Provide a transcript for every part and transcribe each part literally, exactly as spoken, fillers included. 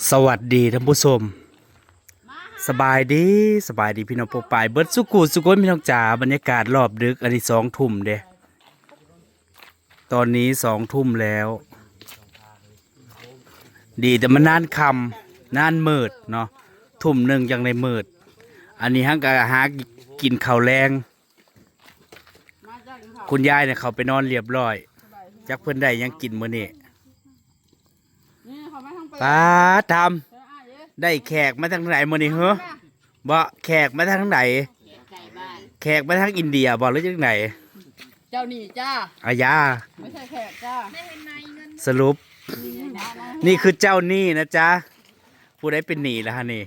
สวัสดีท่านผู้ชม สบายดี สบายดีพี่น้องปองปาย เบิดสุกูสุคนพี่น้องจ๋า บรรยากาศรอบดึก อันนี้สองทุ่มเด้ ตอนนี้สองทุ่มแล้ว ดีแต่มันนานค่ำ นานมืดเนาะ ทุ่มหนึ่งจั่งได้มืด อันนี้เฮาก็หากินข้าวแลง คุณยายเนี่ยเขาไปนอนเรียบร้อย จักเพิ่นได้หยังกินมื้อนี้ นี่เขามาทางเป ป๊าดทำ เอออ่ะเด้ ได้แขกมาทางไหนมื้อนี้เหรอ บ่ แขกมาทางไหน แขกมาทางอินเดียบ่หรือจังไหน เจ้านี่จ้า อายา ไม่ใช่แขกจ้า สรุป นี่คือเจ้าหนี้นะจ๊ะ ผู้ใดเป็นหนี้ล่ะฮะนี่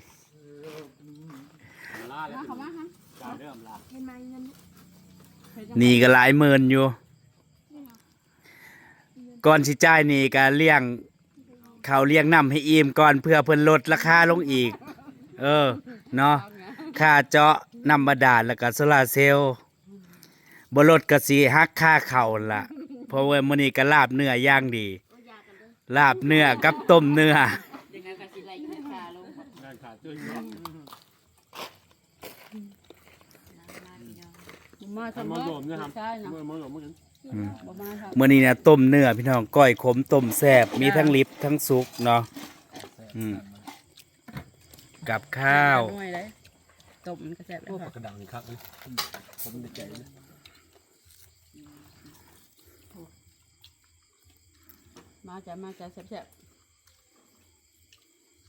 มาเขามาฮะ หนี้ก็หลายหมื่นอยู่ ก่อนสิจ่ายหนี้ก็เลี้ยงข้าวเลี้ยงน้ำให้อิ่มก่อน เพื่อเพิ่นลดราคาลงอีก เออ เนาะ ค่าเจาะน้ำบาดาลแล้วก็โซลาร์เซลล์ บ่ลดก็สิหักค่าข้าวนั่นล่ะ เพราะว่ามื้อนี้ก็ลาบเนื้อย่างดี ลาบเนื้อกับต้มเนื้อ ยังไงก็สิไล่ราคาลง งานขาดจุ้ยเนาะ มา ให้ ทำ มา มา หลวมนะครับ ใช่นะ เมื่อมาหลวมเมื่อกี้ อืม บ่มาครับ มื้อนี้นะต้มเนื้อพี่น้อง ก้อยขมต้มแซ่บ มีทั้งดิบทั้งสุกเนาะ อืม กับข้าว หน่วยเลย ต้มมันก็แซ่บแล้ว โอ้ ค่ะ ปากกระดังนี่ครับ ผมในใจนะ มาจ้ะ มาจ้ะ แซ่บ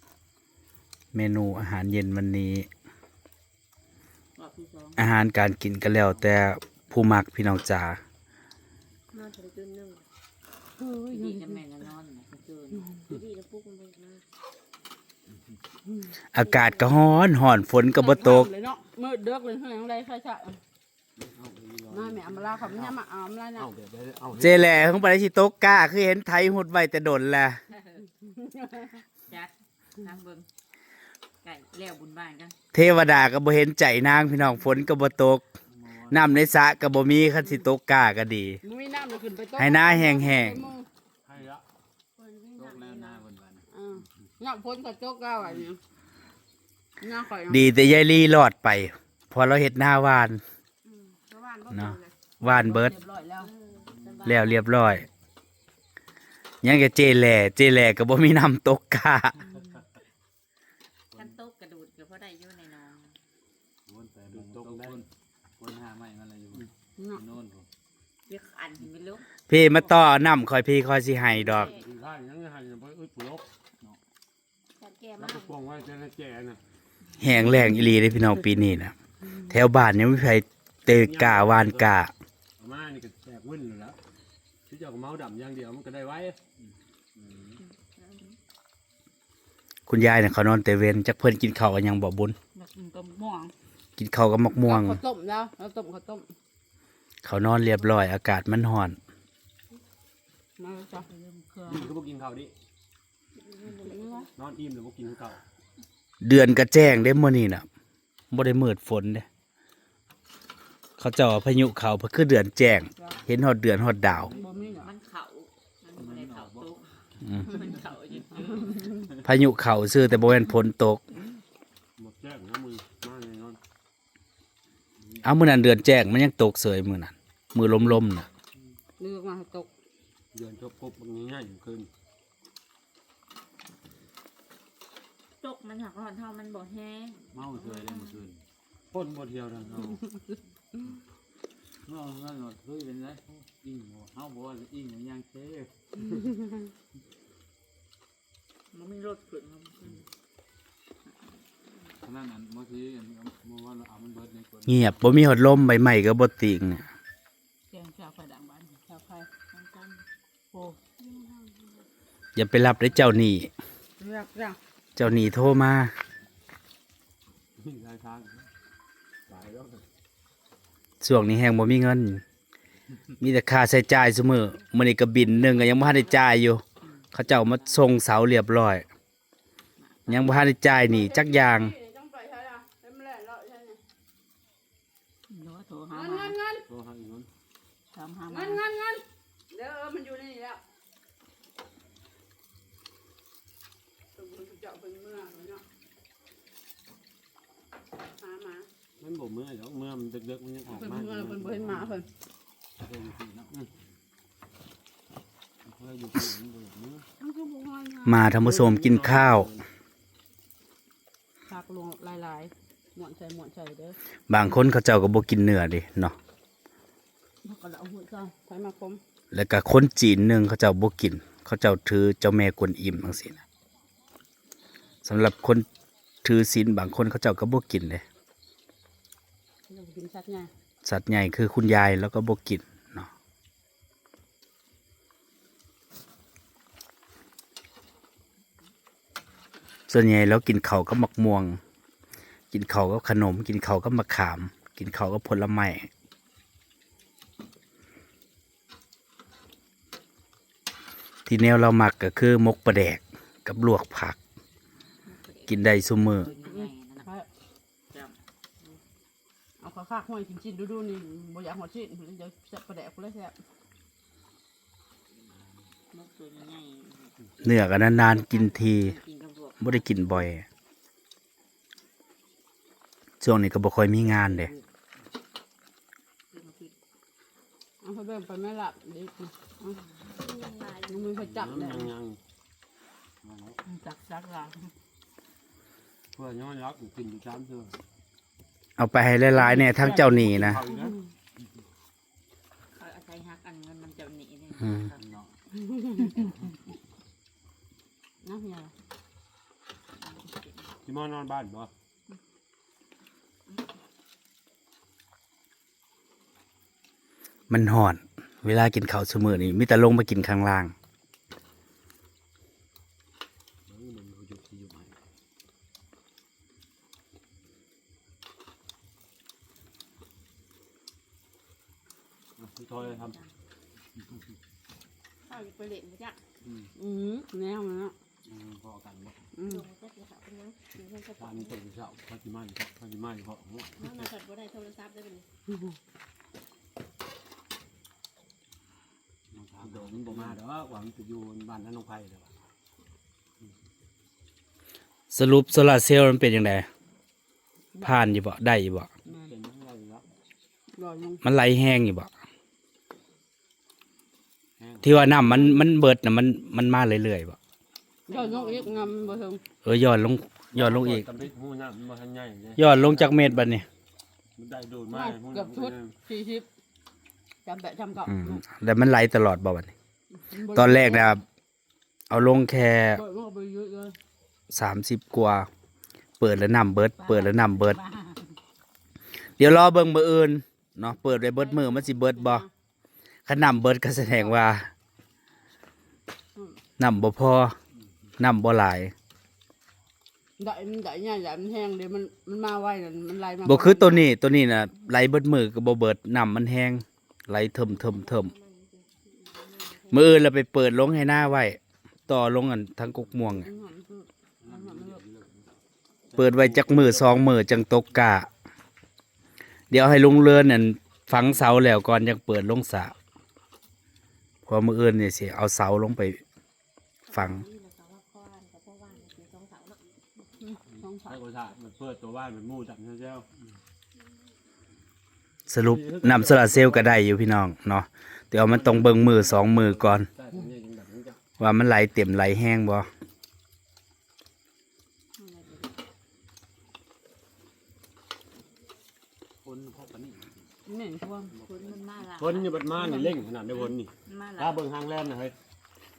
ๆ เมนูอาหารเย็นวันนี้ รอบที่สอง อาหารการกินก็แล้วแต่ผู้มักพี่น้องจ๋า นอนถึงตื่นหนึ่ง เฮ้ย พี่ดีกับแม่ก็นอนนะกลางคืน พี่ดีกับปุ๊กมันไปมา อากาศก็ฮ้อนฮ้อน ฝนก็บ่ตก เลยเนาะ มืดเดิกเลย ข้างในข้างใดใครชะ มาแม่อำลาเขาไม่ใช่มาอำลานะ เอาแบบได้ เอา เจแหล่เพิ่งไปได้สิตกกา คือเห็นไถหุดไว้แต่ดนแหละ จัด นั่งเบิ่ง ไก่แล้วบุญบ้านกัน เทวดาก็บ่เห็นใจนางพี่น้อง ฝนก็บ่ตก น้ำในสระก็บ่มี คันสิตกกาก็ดี บ่มีน้ำเลยขึ้นไปตก ให้นาแห้งๆ ให้ละ ตกแล้วนาเพิ่นว่านะ อ่า น้ำฝนก็ตกแล้วอันนี้ นาข่อย ดีแต่ยายลีรอดไป เพราะเราเฮ็ดนาหว่าน อืม ก็หว่านบ่ เนาะ เป็นเลย หว่านเบิด เรียบร้อยแล้ว แล้วเรียบร้อย ยังจะเจแหล่ เจแหล่ก็บ่มีน้ำตกกา คันตกกระดูดก็พอได้อยู่ในหนอง วนไปมองตกได้ คนหาไม้มาอะไรอยู่ เนาะ โน่นผม เดี๋ยวอันไม่รู้ พี่มาต่อน้ำข่อย พี่ข่อยสิให้ดอก กินข้าวยังไม่หันยังไปอึดหัวลบ จัดแก่ แล้ว มาก ก็พวงไว้จะได้แก่นะ แห้งแล้งอีหลีเด้พี่น้อง ปีนี้นะ แถวบ้านยังไม่มีไผเตะกาหว่านกา เอามานี่ก็แตกวึ่นอยู่แล้ว ที่เจ้าก็เมาดำอย่างเดียวมันก็ได้ไว้ คุณยายเนี่ยเขานอนแต่เวน จักเพิ่นกินข้าวกันยังบ่บุญ อยากกินกับม่วง กินข้าวกับมะม่วง ข้าวต้มแล้ว แล้วต้มข้าวต้ม เขานอนเรียบร้อย อากาศมันฮ้อน มาจ้ะ นี่คือบ่กินข้าวดิ นอนอิ่มหรือบ่กินข้าว เดือนก็แจ้งเด้มื้อนี้น่ะ บ่ได้มืดฝนเด้ เขาเจ้าว่าพายุเข้า คือเดือนแจ้ง เห็นฮอดเดือนฮอดดาว บ่มีหรอก มันเข้า มันบ่ได้เข้าตก อืม มันเข้าอยู่ พายุเข้าซื่อแต่บ่แม่นฝนตก หมดแจ้งนะมึง มาแน่นอน เอามื้อนั้นเดือนแจ้งมันยังตกเสยมื้อนั้น มื้อลมๆน่ะ เลือกมาให้ตก เดือนจบปุ๊บมันง่ายๆอยู่คืน ตกมันหักอ่อนเท่ามันบ่แห้ง เมาเฉยเลยเมื่อคืน คนบ่เที่ยวทางเฮา เฮาเงินหมดคือเป็นไร อิงบ่ เฮาบ่ว่าจะอิงมันยังเท่ มันมีรถขึ้นมา ขนาดนั้นบางทีอันนี้เมื่อวานเราเอามันเบิดในคน เงียบ บ่มีฮอดลม ใบไม้ก็บ่ติง แกงชาวไฟดังบ้าน ชาวไฟมันกัน โอ้ อย่าไปรับเด้อเจ้าหนี้ เลือกจ้ะ เจ้าหนี้โทรมา มีหลายทาง ตายแล้ว ช่วงนี้แฮงบ่มีเงิน มีแต่ค่าใช้จ่ายซุมื้อ มื้อนี้ก็บินหนึ่งก็ยังบ่ทันได้จ่ายอยู่ เขาเจ้ามาส่งเสาเรียบร้อย ยังบ่ทันได้จ่ายหนี้จักอย่าง โทรหา เงิน มา เงิน เงิน โทรหาอีกคน ถามหา เงิ มา น เงิน เงิน เดี๋ยว เออ มันอยู่ในนี้แล้ว เจ้า มันบ่เมื่อยดอก เมื่อมันเด็กๆมันยังออกมา เพิ่นเมื่อเพิ่นบ่เห็นหมาเพิ่น เพิ่นอยู่ที่เนาะ อืม เพื่ออยู่ที่มันบ่อยากเมื่อ มันคือบ่ฮ้อนหา มาท่านผู้ชมกินข้าว ผักลงหลายๆ ม่วนใส่ม่วนใส่เด้อ บางคนเขาเจ้าก็บ่กินเนื้อเด้เนาะ ผักกะเหล่าหัวเจ้า ใส่มาคม แล้วก็คนจีนหนึ่งเขาเจ้าบ่กิน เขาเจ้าถือเจ้าแม่กวนอิมจังซี้นะ สำหรับคนถือศีลบางคนเขาเจ้าก็บ่กินเด้ เขาเจ้าบ่กินสัตว์ใหญ่ สัตว์ใหญ่คือคุณยายแล้วก็บ่กินเนาะ ส่วนใหญ่แล้วกินข้าวกับหมากม่วง กินข้าวกับขนม กินข้าวกับมะขาม กินข้าวกับผลไม้ ที่แนวลาวมักก็คือหมกปลาแดกกับลวกผัก กินได้ซุมื้อ เอาข้าวคากห้อยกินชิ้นดูๆ นี่ บ่อยากฮอดชิ้น เดี๋ยวแซ่บปลาแดกพุ้นแหละแซ่บ หมกตัวใหญ่ เนื้อก็นานๆกินที กินกับพวก บ่ได้กินบ่อย ช่วงนี้ก็บ่ค่อยมีงานเด้ เอาไปแบ่งไปแม่ละเด็กนะ เอา มันมีไผจับเลย ยังๆ จักจักหลาย เพื่อนยังรักอยู่กินอยู่สามเทื่อ เอาไปให้หลายๆ เนี่ย ทั้งเจ้าหนี้นะ เขาอีกนะ เขาอาศัยฮักอันเงินนำเจ้าหนี้นี่ อืม เนาะ นะเฮีย ที่มานอนบ้านบ่ มันฮ้อน เวลากินข้าวซุมื้อนี่มีแต่ลงมากินข้างล่าง อ่ะพี่ทอยทำ ข้าวอยู่ไปเล่นมาจ้ะ อืม อืม แนวนั้นเนาะ อืม พอกันบ่ อืม ลงก็จะหาเป็นยัง อยู่เพื่อนก็ ตามตัวเจ้า เขาสิมาอยู่เพราะ เขาสิมาอยู่เพราะ หัว นั่นน่ะ เกิดบ่ได้โทรศัพท์ได้เป็น โดนมันบ่มาดอก ว่ามันไปอยู่บ้านนั้นน้องไผ่เด้อ สรุปโซลาร์เซลล์มันเป็นจั่งใด ผ่านอยู่บ่ ได้อยู่บ่ เป็นยังไงแล้ว ลอยลง มันไหลแฮงอยู่บ่ แฮง ที่ว่าน้ำมัน มันเบิดน่ะ มัน มันมาเรื่อยๆบ่ ลอยลงอีก น้ำมันบ่เทิง เออ ย้อนลง ย้อนลงอีก ตำริดหูน้ำมันบ่ทันใหญ่เลย ย้อนลงจักเมตรบัดนี้ มันได้โดดมา เกือบสุด สี่สิบ จำแปะจำเก่า อืม แต่มันไหลตลอดบ่บัดนี้ มันบ่ ตอนแรกนะ เอาลงแค่ เปิดมันก็ไปเยอะเลย สามสิบกว่า เปิดแล้วน้ำเบิด เปิดแล้วน้ำเบิด เดี๋ยวรอเบิ่งมื้ออื่นเนาะ เปิดไว้เบิดมื้อมันสิเบิดบ่ คันน้ำเบิดก็แสดงว่า อืม น้ำบ่พอ น้ำบ่หลาย ได้ มันได้ง่าย ได้ มันแฮงเด้ มัน มันมาไวน่ะ มันไหลมา บ่คือตัวนี้ ตัวนี้น่ะ ไหลเบิดมื้อก็บ่เบิด น้ำมันแฮง ไหลเทิ่มๆๆ มื้ออื่นเราไปเปิดลงให้หน้าไว้ ต่อลงอันทางกกม่วงอะ เปิดไว้จักมื้อสองมื้อจั่งตกกล้า เดี๋ยวให้ลุงเลินนั่นฝังเสาแล้วก่อนจั่งเปิดลงสระ เพราะมื้ออื่นนี่สิเอาเสาลงไปฝัง อืม สองเสา ให้คนถ่ายมันเปิดตัวบ้านมันมู่จับเจ้า สรุปน้ำโซลาร์เซลล์ก็ได้อยู่พี่น้องเนาะ แต่ว่ามันต้องเบิ่งมื้อสองมื้อก่อน ใช่ ตรงนี้ยังแบบนี้จ้ะ ว่ามันไหลเต็มไหลแฮงบ่ คนพวกปานนี้ แม่นพวก คนมันมาหลาย คนอยู่บัดมานี่เร่งขนาดได้คนนี่ มันมาหลาย ถ้าเบิ่งทางแล่นนะเฮ้ย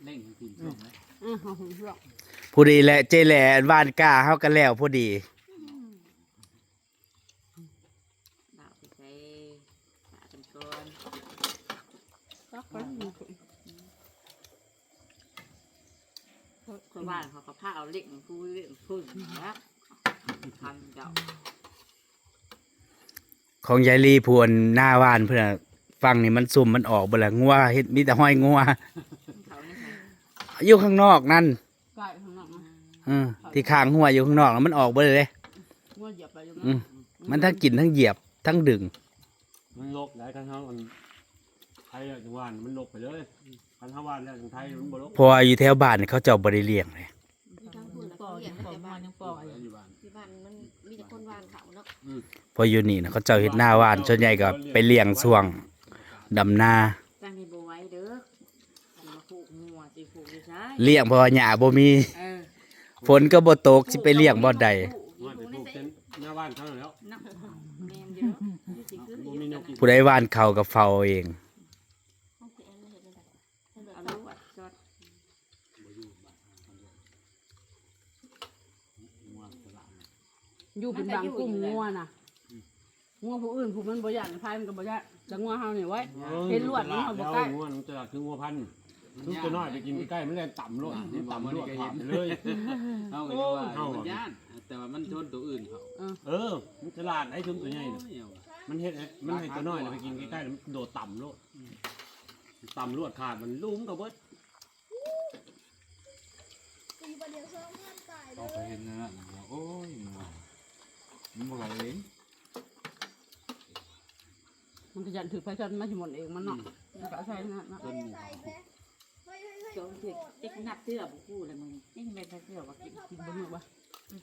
เร่งกินช่วงไหน อือ เอาเรื่อง พอดีแหละ เจแหละ บ้านกล้าเฮาก็แล้วพอดี ดาวไปใส่หากันก่อน ตักไป คนบ้านเขาก็พาเอาเล่งผู้เล่งผู้แล้ว ทำเจ้า ของยายลีผู้อันหน้าบ้านเพิ่นน่ะ ฝั่งนี่มันซุ่มมันออกเบิดละ งัวเฮ็ดมีแต่ห้อยงัว เขานี่ไง อยู่ข้างนอกนั่น ใกล้ข้างนอกนะ เออ ที่ข้างหัวอยู่ข้างนอกน่ะ มันออกเบิดเลยเด้ งัวเหยียบไปอยู่นะ อืม มันทั้งกินทั้งเหยียบทั้งดึง มันรกหลาย คันเฮาอันไทยจังหวะมันรกไปเลย คันเฮาบ้านแล้วจังไทยมันบ่รก เพราะว่าอยู่แถวบ้านนี่เขาเจ้าบ่ได้เลี้ยงเลย ที่ทางพูดแล้วก็ เลี้ยงแต่บ้าน ยังปล่อยอยู่ ที่บ้านมันมีแต่คนหว่านเขาเนาะ อืม เพราะอยู่นี่นะเขาเจ้าเฮ็ดนาหว่าน ส่วนใหญ่ก็ไปเลี้ยงช่วงดำนา ตั้งให้บ่ไหวเด้อ มาผูกงัวสิผูกอยู่ไส เลี้ยงเพราะว่าหญ้าบ่มี เออ ฝนก็บ่ตก สิไปเลี้ยงบ่อนใด ว่าไปผูกเส้นหน้าบ้านเขาแล้ว เนาะ แม่นอยู่ มีสิคือ บ่มีแนวกิน ผู้ใดหว่านเขาก็เฝ้าเอง เอาลวดซอส อยู่เป็นบางกลุ่มงัวน่ะ งัวผู้อื่นผู้มันบ่ย่าน พายมันก็บ่ย่าน แต่งัวเฮานี่ไว้ เห็นลวดมันเฮาบ่ใกล้ งัวมันฉลาดคืองัวพันธุ์ มัน ทุกตัวน้อยไปกินใกล้ๆ มันแล่นต่ำโลด มันต่ำโลด ผ่านไปเลย เฮาก็ยังว่า เฮา มันย่าน แต่ว่ามันชนตัวอื่นเขา เออ เออ มันฉลาดไอ้ชนตัวใหญ่น่ะ โอ้ย มันเฮ็ดให้ มันให้ตัวน้อยน่ะไปกินใกล้ๆ แล้วมันโดดต่ำโลด ต่ำโลดขาดมันลุ่มกับเบิด ตีประเดี๋ยวเซิงเพื่อนตายเล ต้องไป ย เห็นนั่นน่ะ โอ้ย มันว่า มันบ่ไหวเอง มันก็ยันถือไฟช็อตมาสิหมดเองมันเนาะ อืม มันก็เอาใส่นั่นน่ะ เพื่อนหมู่ ใส่ไป เฮ้ยเฮ้ยเฮ้ย จงสิติ๊กนับเทื่อบ่กู้เลยมึง นี่แม่นเทื่อว่ากิน กินบ่หมดวะ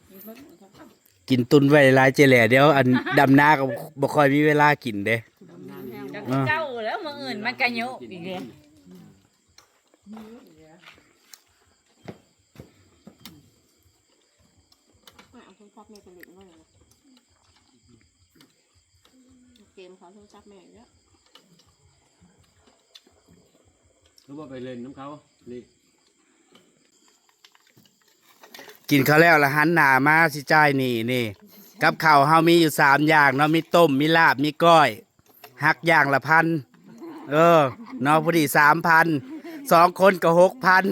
กินบ่หมดครับ กินตุนไว้หลายเจแหล่ เดี๋ยวอันดำนาก็บ่ค่อยมีเวลากินเด้ ดำนานี่ ก็คือเก่าแล้ว มื้ออื่นมันก็ยุอีกเด้ เอาโทรศัพท์แม่ไปเล่นหน่อยนะ เกมเขาโทรศัพท์แม่อีกแล้ว คือว่าไปเล่นน้ำเขา นี่ กินข้าวแล้วละหันหน้ามาสิจ่ายหนี้นี่ กับข้าวเฮามีอยู่สามอย่างเนาะ มีต้ม มีลาบ มีก้อย หักอย่างละพัน เออ เนาะ พอดีสามพัน สองคนก็หกพัน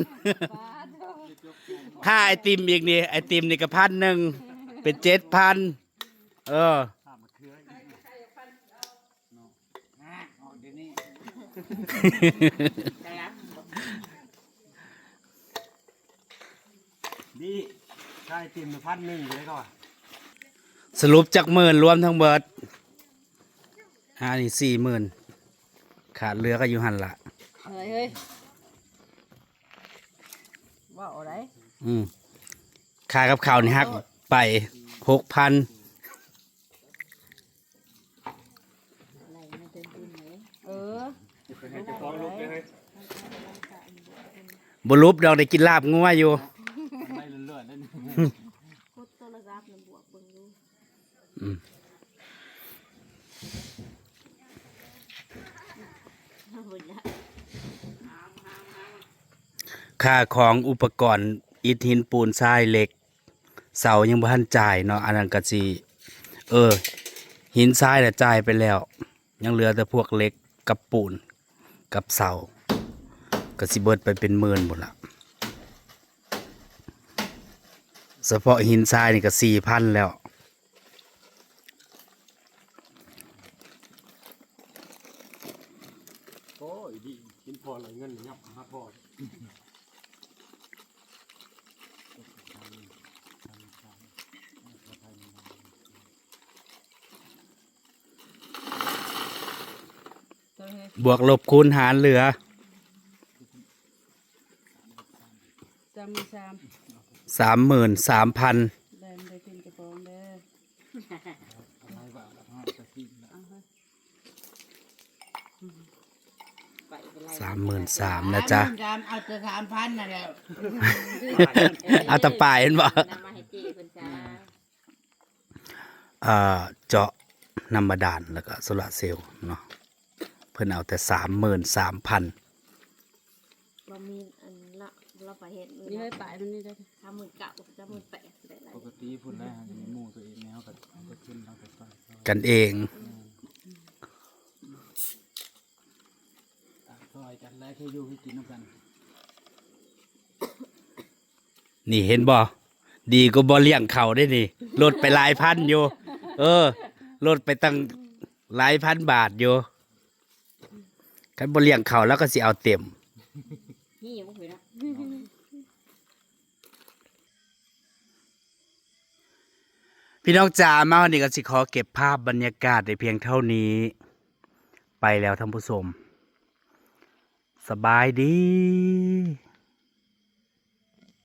ค่าไอติมอีกนี่ ไอติมนี่ก็พันหนึ่ง เป็นเจ็ดพัน เออ นี่ ค่าไอติมพันหนึ่งเลยก็ว่า สรุปจักหมื่นรวมทั้งเบิด อ่า นี่สี่หมื่น ขาดเหลือก็อยู่หั่นละ เฮ้ย เฮ้ย ว่าเอาได้ อืม ค่ากับข้าวนี่หักไปหกพัน อะไรมันเป็นบุญไหม เออ บ่ลุบดอก ได้กินลาบงัวอยู่ ได้เรื่อยๆ นั่น กดโทรศัพท์มันบวกเบิ่งดู อืม เอาหมดละ ค่าของอุปกรณ์อิฐหินปูนทรายเหล็ก เสายังบ่ทันจ่ายเนาะ อันนั้นก็สิ เออ หินทรายน่ะจ่ายไปแล้ว ยังเหลือแต่พวกเหล็กกับปูนกับเสา ก็สิเบิดไปเป็นหมื่นพุ้นละ เฉพาะหินทรายนี่ก็สี่พันแล้ว โอ้ย ดี กินพอเลย เงินยับหาพอ บวกลบคูณหารเหลือ สามหมื่นสาม สามหมื่นสามพัน ได้มันได้กินกระป๋องเด้อ เอาเฮ้ย สามหมื่นสามนะจ๊ะ สามหมื่นสาม เอาแต่สามพันนั่นแหละ เอาแต่ปลายเห็นบ่ นำมาให้เจ้เพิ่นจ้า เอ่อ เจาะน้ำบาดาลแล้วก็โซลาร์เซลล์เนาะ เพิ่นเอาแต่สามหมื่นสามพัน บ่มีอันละ เราไปเฮ็ดมื้อ นี่ ละ ให้ปลายมันนี่ได้ สามหมื่นเก้า สามหมื่นแปด ได้หลาย ปกติพุ่นได้หาหมู่ตัวเองแนวก็เอาไปขึ้นเอาไปใส่ กันเอง อืม ซอยกันแล้วแค่อยู่ให้กินนำกัน นี่เห็นบ่ ดีกว่าบ่เลี้ยงเขาได้นี่ ลดไปหลายพันอยู่ เออ ลดไปตั้งหลายพันบาทอยู่ คันบ่เลี้ยงเขาแล้วก็สิเอาเต็ม นี่ยังบ่เคยนะ พี่น้องจ๋า มาวันนี้ก็สิขอเก็บภาพบรรยากาศได้เพียงเท่านี้ ไปแล้วท่านผู้ชม สบายดี